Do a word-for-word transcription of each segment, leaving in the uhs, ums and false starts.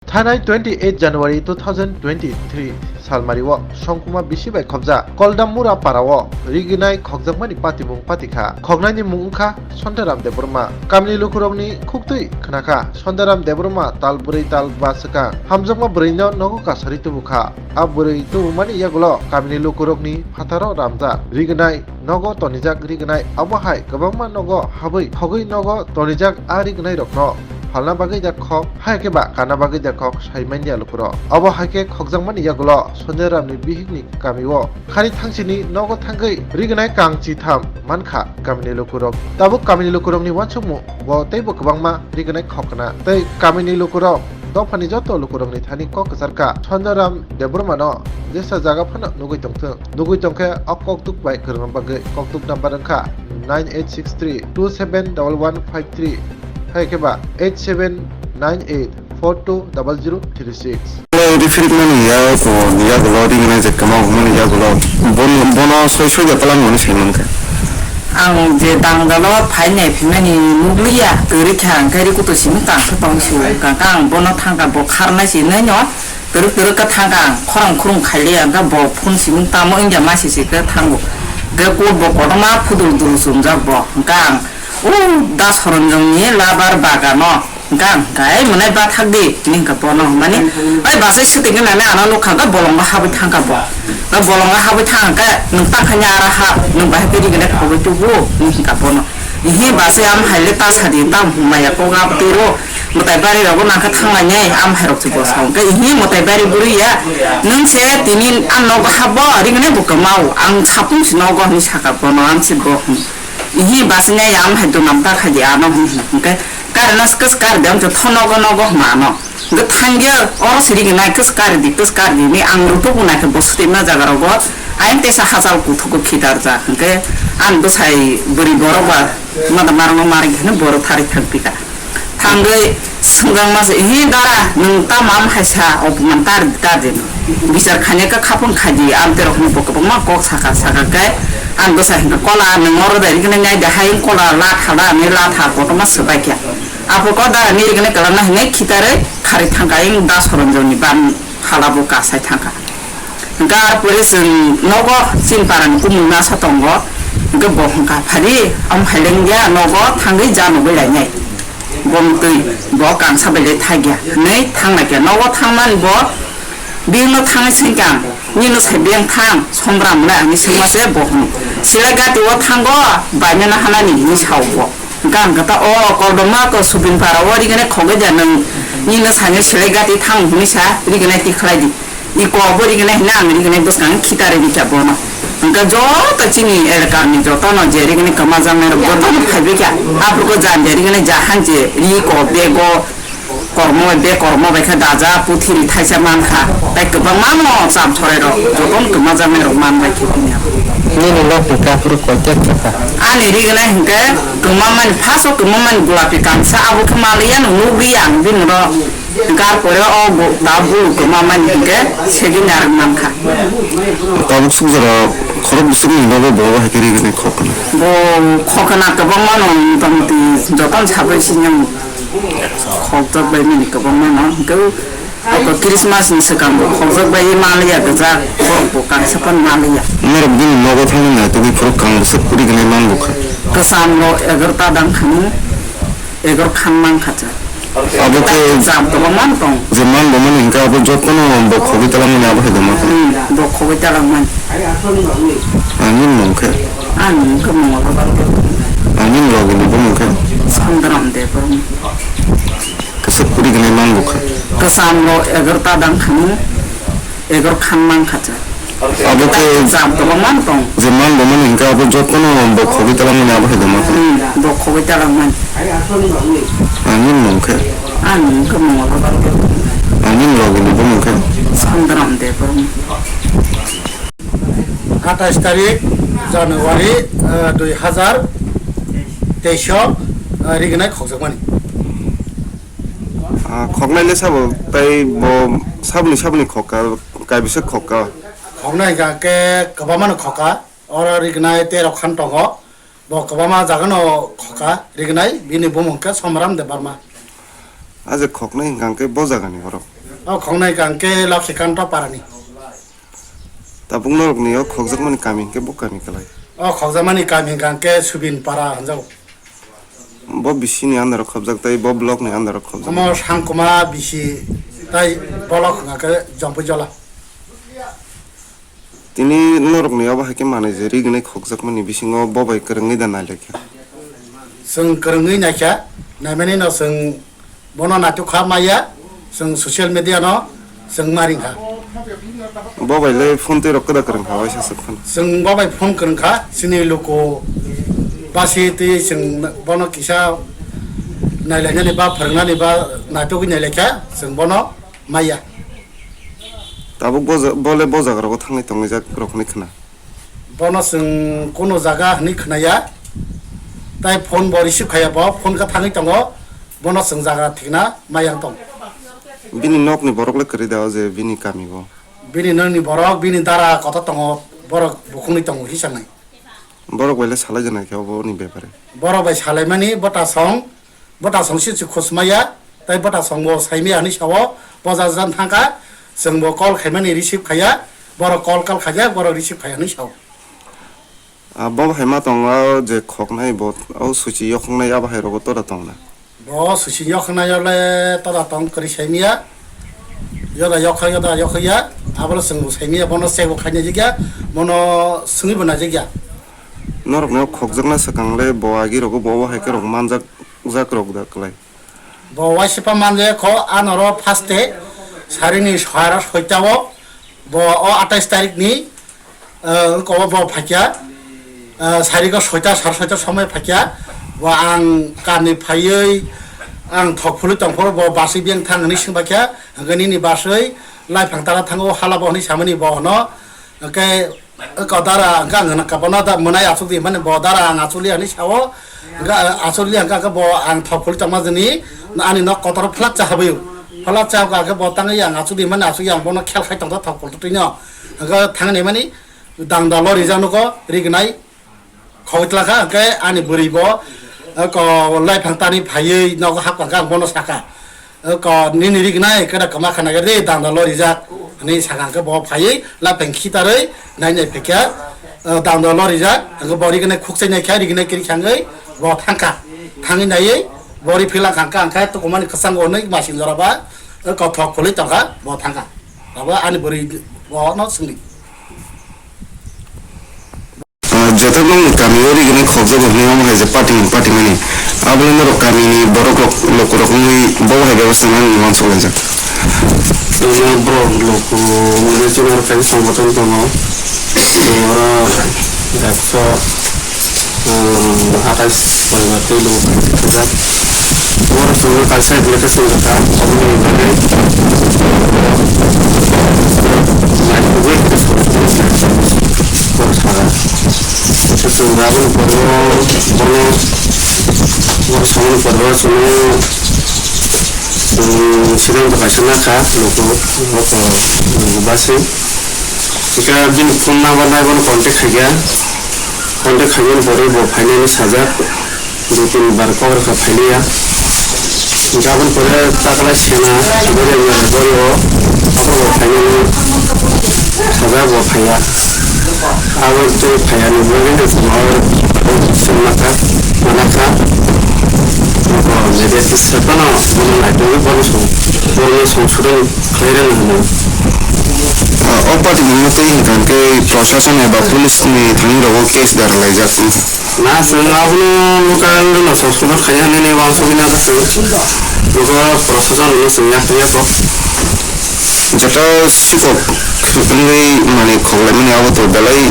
Thanai twenty eight January two thousand twenty three salmario Songkuma bisi bai khobjak Koldam Mura parao rignai khokjakmani patimung patikha. Khoknaini mung wngkha Sondaram Debbarma. Kamini lukurokni khuktwi khnakha Sondaram Debbarma tal bwrwi tal ba swkang hamjakma bwrwino nogo kasari tubukha. A bwrwi tubumani yagulo kamini lukurokni phataro ramjak rignai nogo tonijak rignai, abo hai kwbangma nogo habwi khogwi nogo tonijak a rignai rokno phalna bagwi da khok, hai khe ba kana bagwi da khok sai manya lukurok. Abo hai khe khokjakmani yagulo Sondaramni bihikni kamio khani thangsini nogo thangwi rignai kang chitham mankha kamini lukurok. Tabuk kamini lukurokni uansukmung bo teibo kwbangma rignai khokna tei kamini lukurok dophani joto lukurokni thani kok kwcharkha Sondaram Debbarmano jesa jaga phano nugwi tongthwng. Nugwi tongkhe o koktuk bai kwrwngna bagwi koktuk number wngkha nine eight six three two seven double one five three, hai khe ba eight seven nine eight four two double zero three six. Referee mani ya ko ni ya gulo ring na je kama mani ya gulo bon bono soi soi ya palang mani sai man khe. Ang je dangjalo phainai phimani nukliya, kwrwi kha ang khe rikuto simi tang khe tong si ka ang bono thangka bo kharnai si nai no. Twrwk twrwk khe thangkha ang, khorang khurung khailiya, hwnkhe bo phone simung tamo wngya ma sisi khe thango. Hwnkhe court bo kotorma phudul dul chumjak bo. Hwnkhe ang, "O, Da Soronjongni labar bagano." Hwnkhe ang, "Hai mwnai bathak di," hwnwi hwnkha bono. Hwnmani, "Bai bachai swtwi gwnani ano nukha," hwnkhe bolongo habwi thangkha bo. Hwnkhe bolongo habwi thangkhe, "Nwng tangkhaini ara ha, nwng bahai khe rignai khogwi tubu," hwnwi hwnkha bono. Ihi bachai am hai le ta sadi, ta maya kok abtwi ro. Mwtai bari rogo nangkhe thanglainai, am hai rok se bo sa. Hwnkhe ihi mwtai bari bwrwi ya, "Nwng se tini ang nogo habo, rignai bo kwmao, ang sapung se nogo," hwnwi saka bono, am se bo hwn. Ihi bachai ya am hai dunam ta khai di ano hwn hwn. Hwnkhe kare nas kas kar de, am se tho nogo nogo hwn ano. Hwnkhe thangya oro se rignai kas kar di, kas kar di, ni ang rutuk bo naikhe bo swtwi ma jaga rogo, ayang tesa hachal kuthuk khe khitar jak. Hwnkhe ang bwsai bwrwi borok ba mada marno mari kheno borok thari thang pika. Thangwi swngjak ma se, "Hi dara, nwng tamo am hai sa, opoman tar di, tar di. Bichar khainai khe khapung khai di, amtwi rok hwnwi bo kwbangma kok saka, saka khe ang bwsa hinkha, 'Kola, nwng oro dai riknai nai de hai, kola la tha da,' hwnwi la tha kotorma swbai khe. Aphuru kok dara ni riknai kwlangna hinwi khitarwi kharwi thangkha, ayang Da Soronjongni ban hala bo kasai thangkha." Hwnkhe ar pore chwng nogo chini parani kumui masa tongo. Hwnkhe bo hwnkha, "Phari, am hai lengya nogo thangwi ja nugwi lainai. Bo mtwi bo kangsa bai le thagya," hwnwi thanglaikha. Nogo thangmani bo bini no thangwi swngkha, "Nini no sai beng thang, Somram le?" hwnwi swngma se bo hwno. "Silai gati o thango, baimano hanani," hwnwi sao bo. Hwnkhe ang khe ta, "O, Koldoma ko Subin para o rignai khogwi da nwng, nini no saino silai gati thang," hwnwi sa rignai ti khlai di. I kok bo rignai hwnwi ang rignai bwskang khitarwi rikha bono. Hwnkhe joto chini elakani jotono je rignai kwmajaknai rok jotono phaibai kha. Aphuru khe jan je rignai jahan je ri kok bego kormo bai, be kormo bai khe daja puthiri thaisa mankha. Tai kwbangma no chamsorai rok jotono kwmajaknai rok manbai khe bini. Nini nok ni kaphuru koitor khe kha? Ani rignai hwnkhe kwmamani, first o kwmamani gulapi kangsa, abo khe manliya, nwng nukliya ang bini ro. Gar pore o bo, ta bulu kwmamani hwnkhe second year mankha. Tabuk sukjora khorok bwswkni nogo bo hai khe rignai khokna. Bo khokna kwbangma no motamoti jotono sabai sini khokjak bai mani kwbangma no. Hwnkhe o Christmas ni swkang bo khokjak bai manliya, gwjak borok bo kangsa phano manliya. Norok bini nogo thangwi naitugwi phuru kang bwswk rignai man bukha. Kwcham no egarota dang thani. Egor khan mankha cha. Abo khe jam kwbangma no tong. Je man bo mani hwnkhe abo jotono bo khogwi talangmani abo hai dama khe. Hmm, bo khogwi talangmani. Ani mung khe? Ani mung khe Mongol. Ani logi ni bumung khe? Sandaram Debbarma. Kisa puri gwnai man bo kha. Kwcham no egarota dang thani. Egor khan mankha cha. Abo khe jam kwbangma no tong. Je man bo mani hwnkhe abo jotono bo khogwi talangmani abo hai dama khe. Hmm, bo khogwi talangmani. Ani mung khe? Ani mung khe Mongol. Ani logi ni bumung khe? Sandaram Debbarma. Athais tarik January, eh, dui hazar teis o, eh, rignai khokjakmani. Ah, khoknai le sabo, tai bo saboni saboni khokka, kaibisa khokka. Khoknai hwnkha khe kwbangma no khokka, oro rignai tei rok khan tongo, bo kwbangma jaga no khokka rignai, bini bumung khe Somaram Debbarma. A je khoknai hwnkha hwnkhe bo jagani borok? O khoknai hwnkha hwnkhe Lokhikanta parani. Tabuk norokni o khokjakmani kami hwnkhe bo kami kwlai? O khokjakmani kami hwnkha hwnkhe Subin para hwnjago. Bo bisini under o khobjak tei bo block ni under o khobjak? Omo Sangkuma bisi tei block hwnkha hwnkhe Jompuijola. Tini norokni obo hai khe manwi je rignai khokjakmani bisingo bo bai kwrwngwi da nailaikha? Chwng kwrwngwi naikha, naimani no chwng bono naitugkha maya, chwng social media no chwng ma ringkha. Bo bai le phone twi rok kwda kwrwngkha waisa swk phano? Chwng bo bai phone kwrwngkha, chini luku basi twi chwng bono kisa nailainani ba phwrwngnani ba naitugwi nailaikha, chwng bono maya. Tabuk bo ja-, bo le bo jaga rogo thangwi tongwi jak rok hwnwi khna. Bono chwng kunu jaga hwnwi khna ya. Tai phone bo receive khaya bo, phone kha thangwi tongo. Bono chwng jaga thikna mayang tong. Bini nokni borok le kwrwi da o je bini kami bo? Bini nokni borok, bini dara kotor tongo, borok bukhungni tongo hisa nai. Borok bai le salai jana khe obo ni bepare? Borok bai salaimani bwta song, bwta song si si khosmaya, tai bwta song bo saimaya hwnwi sao, poja jan thangkha, chwng bo call khaimani receive khaya, borok call call khaijak, borok receive khaya hwnwi sao. Ah, bo hai ma tongo je khoknai bo, o suchi yokhongnai abo hai rogo tora tongna? Bo susi yokhnayo le tola tong kwrwi saimiya. Yoda yokha, yoda yokhaya. Abole chwngbo saimiya, bono chekbo khaina jigya, bono swngwibo na jigya. Norokno khokjakna swkang le bo agi rogo bo hai khe rok manjak jak rok da kwlai? Bo waisipa manje kho anoro first day sarini sara soita o. Bo o atais tarik ni, eh, ko bo phaikya, eh, sari ko soita, sar soita somoi phaikya. Bo ang kani phaiwi ang thok phulwi tongphuru bo baswi biyang thang hwnwi swngbaikha. Hwnkhe nini baswi laiphang tara thango hala bo hwnwi samani bo hwno. Hwnkhe ko dara hwnkhe ang hwnkha bono da mwnai achukdi hwnmani bo dara ang achukliya hwnwi sao. Hwnkhe, ah, achukliya hwnkhe, hwnkhe bo ang thok phulwi tongma jani, ani nok kotor phlak cha habwi. Phlak cha hwnkhe bo tangwi ang achukdi mani achukya ang bono khel khai tongkha thok phulwi twino. Hwnkhe thangni mani dangda lori jak nugo rignai khogwi tlakha, hwnkhe ani bwrwi bo, ah, ko laiphang tani phaiwi nogo hapkha hwnkhe ang bono sakha. O ko nini rignai kada kama khana gari dangda lorijak. Ani sakang ke bo phai la peng khitaroi nai nai pekya. O dangda lorijak. Ang bo rignai khukchai nai kya rignai kiri khangai bo thangka. Thangi nai bo ri phila khangka angka to komani khasang onai masing jora ba. O ko thok kholi tangka bo thangka. Abo ani bori bo no singli. Ah, joto nong kami o rigini khokjago hwnwi omo hai je party ni party mani. Aboni norok kami ni borok rok loko rok wngwi bo hai bebasta nang ni uansuk laijak. Chwngno borok loko wngwi chwngno kaisa songboton tongo. Oro ekso, um, atais poribar tei loko kaisa thajak. Borok chwngno kaisa application rwkha, oboni bagwi naitugwi borok sakha. Khe chwng aboni pore o bono, borok samani pore o chwngno, um, siddanto kaisa nakha, loko, loko, loko basi. Hwnkhe bini phone number nai bono contact khaikha. Contact khaimani pore bo phainani sajak. Dui tin bar kok rwkha phailiya. Hwnkhe aboni pore taklai sena bori bori o, abo bo phainani sajak bo phaiya. Abo tei phaiyani bagwi no chwng abo swngnakha, manakha. Bo media twi se phano bono naitugwi bono song, bono song sudai khlai rwna hwnwi. Ah, o party ni mwnwi twi hwnkha hwnkhe proshashan eba police ni thani rogo case dar laijak wngkha. Na, chwng abono local rokno song sudai khlai ya hwnwi uansugwi na chwng local proshashan rokno chwng yak ya kok. Joto sikok wngwi mani khoglaimani abo to belai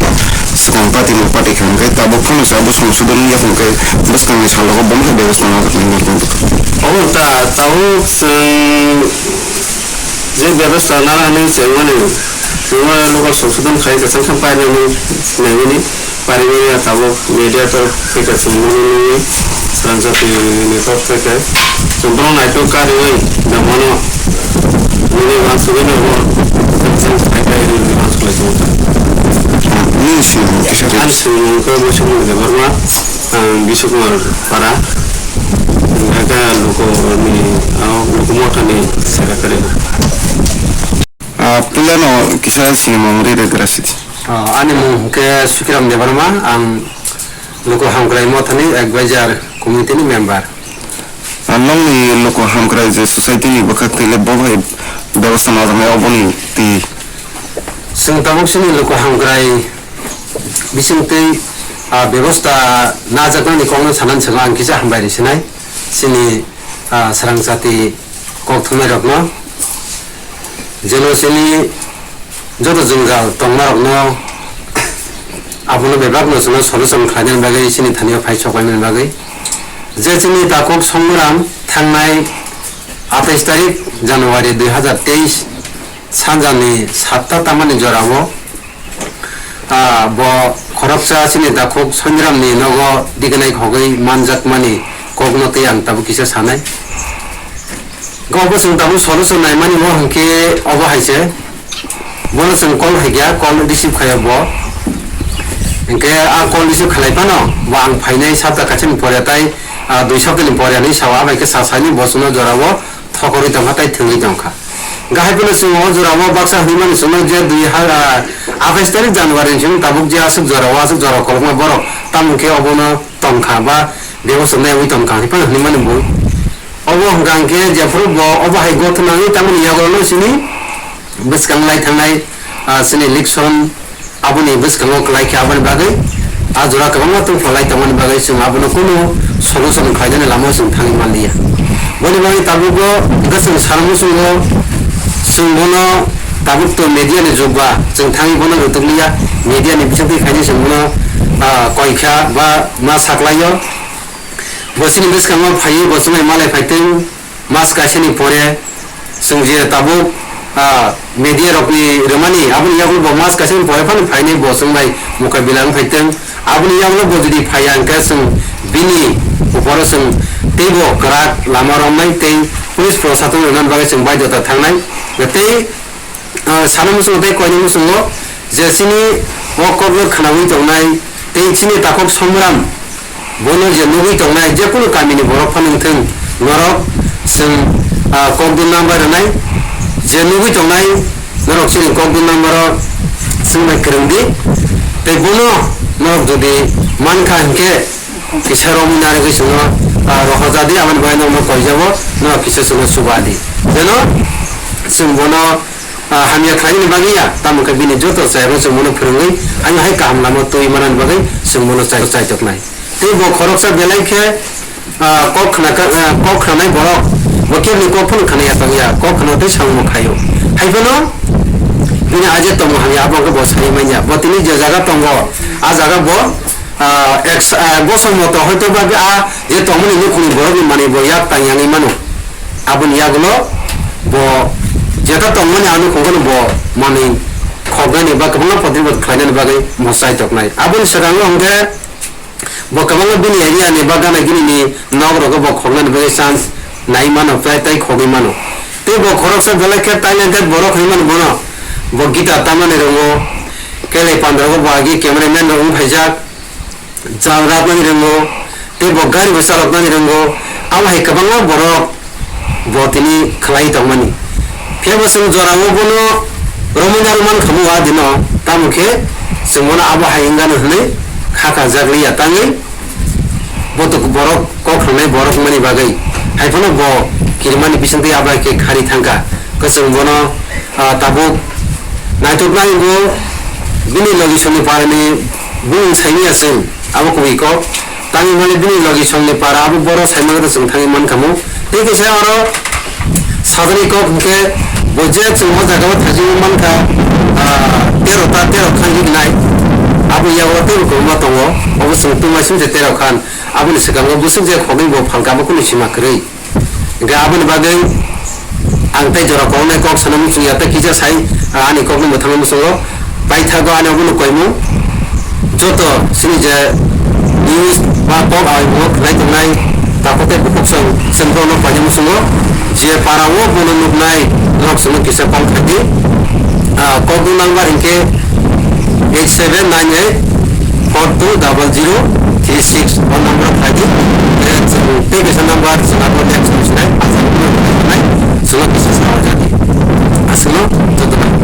swkang party ni party kha hwnkhe tabuk phano se abo song sudai wngya hwnkhe bwskangni salogo bono khe bebasta nangjaknai norokni bwkhak. Obo ta tabuk chwng je bebasta nana hinwi chengmani, chwngmani local song sudai khai kwchang khe painani naimani. Parimani tabuk media torok theke chwng mano nungwi, swrang jati ni torok theke chwng bono naitok kariwi da mano nini uansugwi no bo chwng sai kai rwngwi uansuk lai tongo. Nini swngmung kisa rw. Ani swngmung khe Muisukmung Debbarma, ang Biswkumar Para. Haka luku ni, ah, luku motha ni saka kare na. Ah, puila no kisa sinimung ri de grasiti. Ah, ani mung hwnkhe Sukiram Debbarma, ang luku hamkrai motha ni advisor committee ni member. Ah, nokni luku hamkrai je society ni bwkhak twi le bo bai bebostha ma tongnai oboni twi. Chwng tabuk chini luku hamkrai bising twi, ah, bebostha najaknani kokno sanani saka ang kisa hambai ri sinai. Chini, ah, srang jati kok thumnairokno, jeno chini joto jwngjal tongmarokno abono bebakno chwngno solution khlainani bagwi chini thani-o phai soklainani bagwi. Je chini takhuk Songmuram thangnai atais tarik January dui hazar teis sanjani satta tamani jorao, ah, bo khoroksa chini takhuk Sonjiramni nogo dignai khogwi manjakmani kokno tei ang tabuk kisa sanai. Go bo chwng tabuk solution naimani bo hwnkhe obo hai se. Bono chwng call hai kha, call receive khaiya bo. Hwnkhe a call receive khalai phano bo ang phainai sapta kaisani pore tai, ah, dui saptani pore hinwi sao, abai khe sa saini bo chwngno jorao thokorwi tongkha tei thwngwi tongkha. Gahai phano chwng o jorao baksa hwnwi mani chwngno je dui ha-, ah, atais tarik January ni chwng tabuk je aswk jorao, aswk jorao kolokma borok tamo khe obono tongkha ba bebostha naiwi tongkha hwnwi phano hwnwi mani bo. Obo hwnkha hwnkhe jephuru bo obo hai gotho nangwi tamoni yagulo no chini bwskang lai thangnai, ah, chini election aboni bwskango kwlai khe aboni bagwi ah jora kwbangma tongpha lai tongmani bagwi chwng abono kunu solution khlainani lama chwng thangwi manliya. Boni bagwi tabukbo hwnkhe chwng sana muchungo chwng bono tabuk to media ni jug ba chwng thangwi bono rwtwkliya, media ni bisingtwi khainwi chwng bono, ah, koikha ba ma saklaio. Bo chini bwskango phaiwi bo chwngbai malai phaitwng, mas kaisani pore chwng je tabuk, ah, media rokni rwmani, aboni yagulo bo mas kaisani pore phano phainai bo chwngbai mokabila wng phaitwng. Aboni yagulo bo jodi phaiya hwnkhe chwng bini uporo chwng teibo kwrak lama romnai tei police prosason rwnani bagwi chwng baidhota thangnai. Tei Ah, sana muchungo tei koini muchungo je chini o kokno khwnaui tongnai tei chini takhuk Somram bono je nugui tongnai, je kunu kamini borok phano wngthung, norok chwng, ah, kok duna bai rwnai, je nugui tongnai norok chini kok duna baro chwngbai kwrwng di, tei bono norok jodi mankha hinkhe kisa romwi narwgwi chwngno, ah, rohorjadi, aboni bagwi norokno koijabo, norok kisa chwngno chubadi, jeno chwng bono ah, hamya khlainani bagwi ya, tamo khe bini joto chayano chwng bono phwrwngwi, ano hai kaham lama twi manani bagwi chwng bono chai-, chaitoknai. Tei bo khoroksa belai khe, ah, kok khna ka, ah, kok khnanai borok, bo kebni kok phano khna ya tong ya, kok khna tei samung khaio. Hai phano bini aje tongmung hamya, abo wngkhe bo sai manya. Bo tini je jaga tongo, a jaga bo, ah, eks-, ah, bosom moto hoito ba a je tongmani nukhungni borokni manwi bo yak tang yangwi mano. Aboni yagulo bo jeta tongmani ano khungkano bo manwi khoknani ba kwbangma potribot khlainani bagwi bo chaitoknai. Aboni swkango hwnkhe bo kwbangma bini area ni ba gana gini ni nok rogo bo khoknani bagwi chance nai mano, tei, tei khogwi mano. Tei bo khoroksa belai khe talented borok hinwi mano bono. Bo guitar tamani rongo, kelai panda rogo bo agi camera man rok wng phaijak. Jal rapnani rwngo, tei bo gari bo chaloknani rwngo, abo hai kwbangma borok bo tini khlai tongmani. Phiya bo chwng jorao bono romwi narwk mankha bo a dino, tamo khe chwng bono abo hai wngano hwnwi kha kajak liya tangwi botok borok kok rwnai borok wngmani bagwi. Hai phano bo kirimani bisingtwi abo hai khe khari thangkha, kwchwng bono, ah, tabuk naitoknai wngkha bini logi songni parani bumung saimanya chwng. Abo kubui kok. Tangwi mani bini logi songni para abo boro saimano tei chwng thangwi mankha mo. Tei kisa oro sajani kok hwnkhe bo je chwng o jaga o thajwi mankha, ah, tero ta, tero khan rinai. Abo yago teibo kwbangma tongo. Obo chwng tungma simi se tero khan. Aboni swkango bwswk je khogwi bo phalka abo kunu sima kwrwi. Hingke aboni bagwi ang tei jora koknai kok sana muchung ya, tei kisa sai, ah, ani kokno mwthangwi muchungo. Paithago ani obono koimung joto chini je news ba kok awi bo khlai tongnai, takhuk tei bukhuk chwng, chwng borokno paina muchungo. Je para o bono nuknai, norok chwngno kisa call khai di. Ah, kokni number hingke eight seven nine eight four two double zero three eight. six phone number khlai di. Tei chwng tei kaisa number chwng abo next ni sinai, aswk no khlai sinai, chwngno kisa sa orjak di. Aswkno joto bai